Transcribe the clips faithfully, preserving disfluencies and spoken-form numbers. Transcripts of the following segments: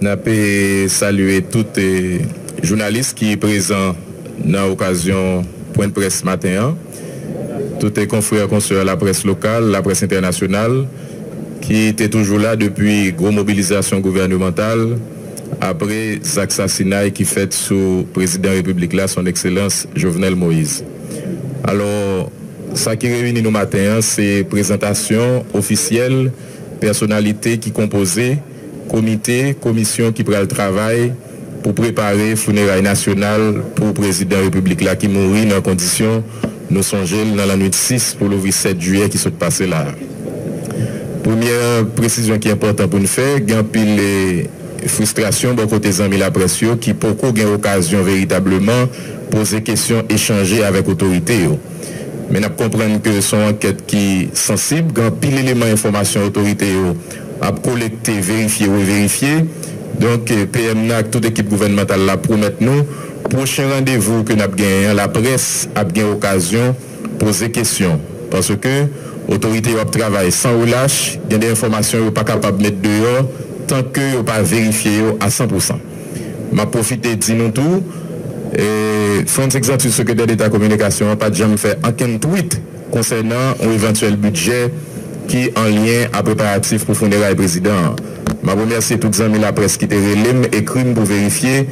N ap, eh, salye tout, eh, jounalis ki prezan nan okazyon pwen près maten an, tout, eh, konfrè, konsè laprès lokal, laprès entènasyonal, ki te toujou la depi gwo mobilizasyon gouvènemantal apre zak sasinay ki fèt sou prezidan repiblik la, Son Ekselans Jovenel Moïse. Alò, sa ki reyini nou maten an, se prezantasyon ofisyèl pèsonalite ki konpoze komite, komisyon ki pral travay pou prepare fineray nasyonal pou prezidan repiblik la ki mouri nan kondisyon nou sonje l nan lannwit sis pou louvri sèt jiyè ki sot pase la a. Premyè presizyon ki enpòtan pou n fè, gen anpil, eh, fristrasyon bò kote zanmi laprès yo ki poko gen okazyon veritableman poze kesyon, echanje avèk otorite yo. Men n ap konprann ke se yon ankèt ki sansib, gen anpil eleman enfòmasyon otorite yo ap kolekte, verifye, reverifye. Donk, eh, P M nan ak tout ekip gouvènmantal la pwomèt nou, pwochen randevou ke n ap genyen an, laprès ap gen okazyon poze kesyon. Paske otorite yo ap travay san relach, gen de enfòmasyon yo pa kapab met deyò tan ke yo pa verifye yo a san pou san. M ap pwofite di nou tou, eh, Frantz Exantus, sekretè deta kominikasyon an, pa t janm fè ankenn twit konsènan yon evantyèl bidjè ki an lyen a preparatif pou fineray prezidan an. M ap remèsye tout zanmi laprès ki te rele m, ekri m pou verifye,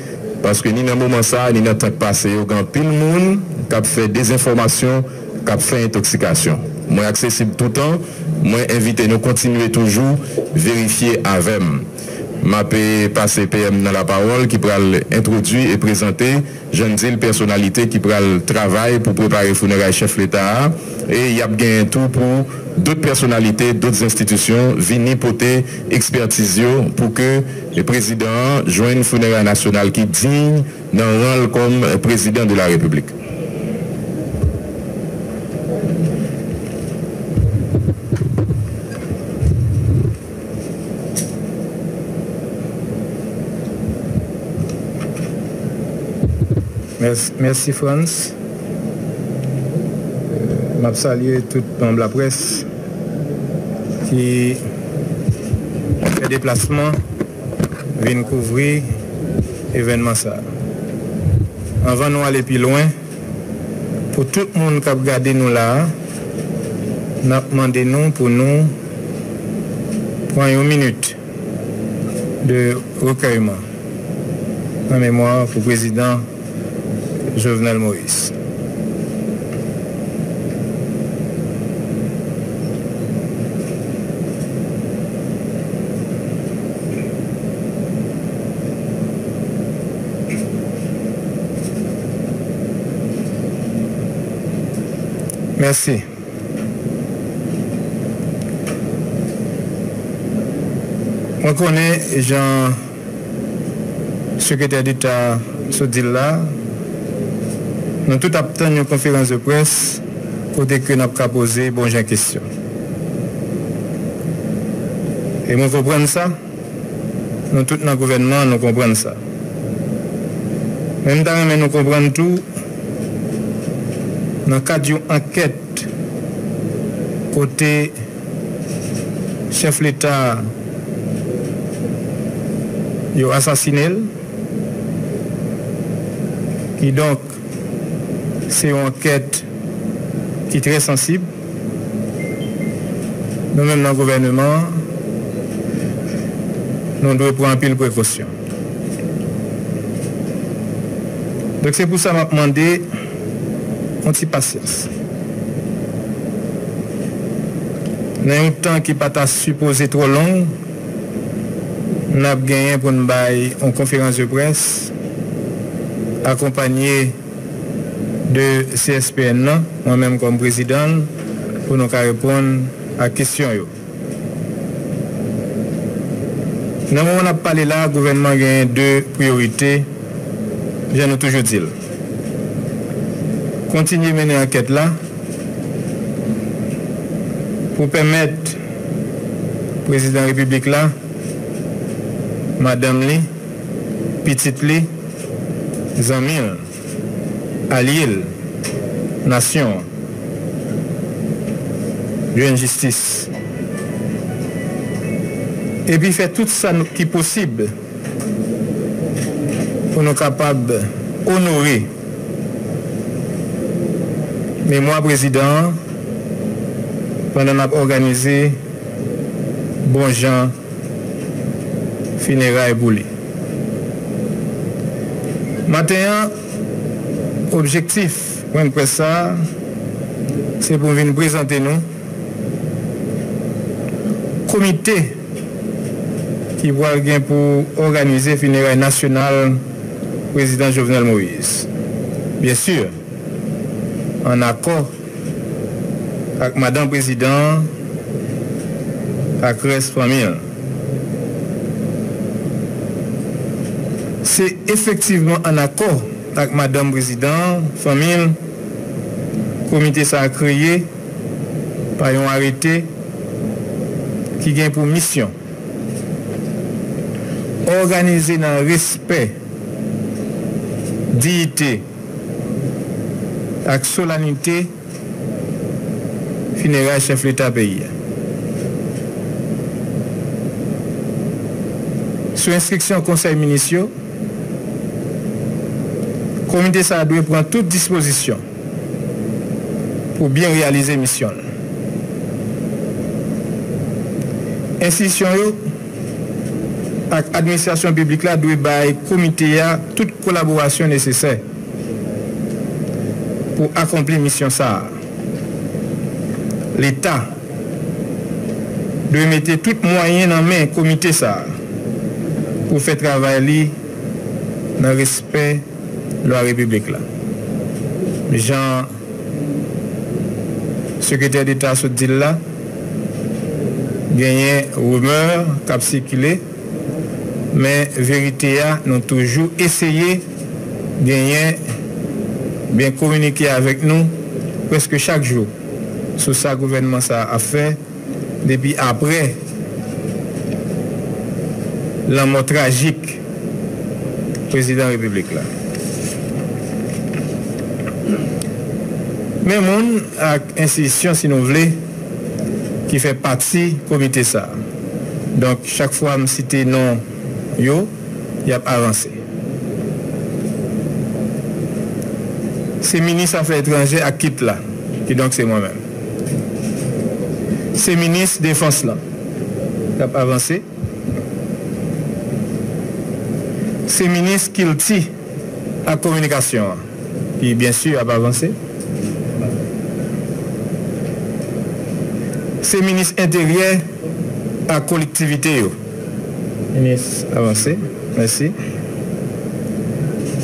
paske ni nan moman sa a, ni nan tan k pase yo, gen anpil moun k ap fè dezenfòmasyon, k ap fè entoksikasyon. Mwen aksesib toutan, mwen envite nou kontinye toujou verifye avè m. M ap, eh, pase P M nan lapawòl ki pral entwodui e prezante, jan n di l, pèsonalite ki pral travay pou prepare fineray chèf leta a, e y ap genyen tou pou dòt pèsonalite, dòt enstitisyon vini pote ekspètiz yo pou ke, eh, prezidan an jwenn fineray nasyonal ki diy nan ran l kòm prezidan de la repiblik. Mèsi, mèsi Frantz. M ap salye tout manm laprès ki fè deplasman vin kouvri evènman sa a. Anvan nou ale pi lwen, pou tout moun k ap gade nou la a, n ap mande nou pou nou pran yon minit de rekèyman an memwa pou prezidan Jovenel Moïse. Mèsi. Mwen konnen jan Sekretè Deta sot di l la, nou tout ap tann yon konferans de près kote ke n ap ka poze bon jan kesyon. E mwen konprann sa, nou tout nan gouvènman an, nou konprann sa. Men m ta renmen nou konprann tou, nan kad yon ankèt kote chèf leta yo asasinen l, kidonk se yon ankèt ki trè sansib. Nou menm nan gouvèneman an, nou dwe pran anpil prekosyon. Donk se pou sa m ap mande yon ti pasyans. Nan yon tan ki pa ta sipoze twò long, n ap genyen pou n bay yon konferans de près akonpanye de C S P N nan, mwen menm kòm prezidan l, pou nou ka reponn a kesyon yo. Nan moman n ap pale la, gouvènman genyen de priyorite, jan nou toujou di l. Kontinye mennen ankèt la pou pèmèt prezidan repiblik la, madanm li, pitit li, zanmi l, alye l, nasyon an, jwenn jistis. Epi fè tout sa nou- ki posib pou nou kapab onore memwa prezidan an pandan n ap òganize bon jan fineray pou li. Maten an, objektif pwen près sa a, se pou m vin prezante nou komite ki pral gen pou òganize fineray nasyonal prezidan Jovenel Moïse. Byen si, ann akò ak madanm prezidan an ak rès fanmi l. Se efektivman ann akò ak madanm prezidan an, fanmi l, komite sa a kreye pa yon arete ki gen pou misyon òganize nan respè, diyite ak solanite fineray chèf leta peyi a. Sou enstriksyon konsèy minis yo, komite sa a dwe pran tout dispozisyon pou byen reyalize misyon l. Enstitisyon yo ak administrasyon piblik la dwe bay komite a tout kolaborasyon nesesè pou akonpli misyon sa a. Leta dwe mete tout mwayen nan men komite sa a pou fè travay li nan respè lwa repiblik la. Jan sekretè deta sot di l la, genyen rimè k ap sikile, men verite a, nou toujou eseye genyen byen kominike avèk nou prèske chak jou sou sa gouvènman sa a ap fè depi apre lanmò trajik prezidan repiblik la. Men moun ak enstitisyon, si nou vle, ki fè pati komite sa a. Donk, chak fwa m site non yo, y ap avanse. Se minis afè etranjè ak kit la, kidonk se mwen menm. Se minis defans lan k ap avanse. Se minis kilti ak kominikasyon an, ki byen si ap avanse. Se minis enteryè ak kolektivite yo. Minis avanse, mèsi.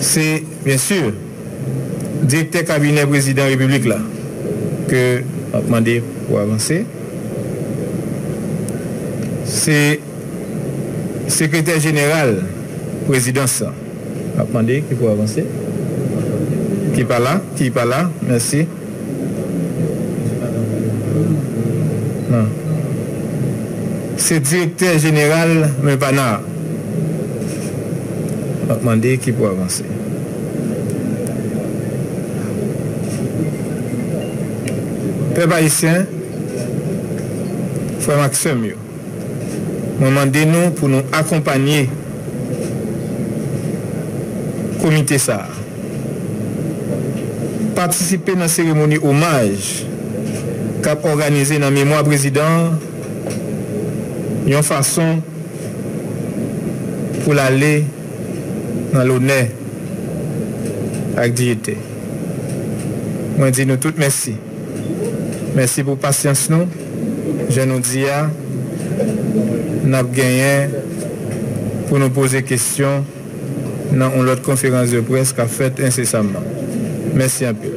Se, byen si, direktè kabinè prezidan repiblik la ke m ap mande pou avanse. Se sekretè jeneral prezidans lan. M ap mande ki pou avanse. Ki pa la, ki pa la, mèsi. Non. Se direktè jeneral Mepana. M ap mande ki pou avanse. Pèp ayisyen, frè m ak sè m yo, mwen mande nou pou nou akonpanye komite sa a. Patisipe nan seremoni omaj k ap òganize nan memwa prezidan an yon fason pou l ale nan lonè ak diyite. Mwen di nou tout mèsi. Mèsi pou pasyans nou. Jan nou di a, n ap genyen pou nou poze kesyon nan yon lòt konferans de près k ap fèt ensesamman. Mèsi anpil.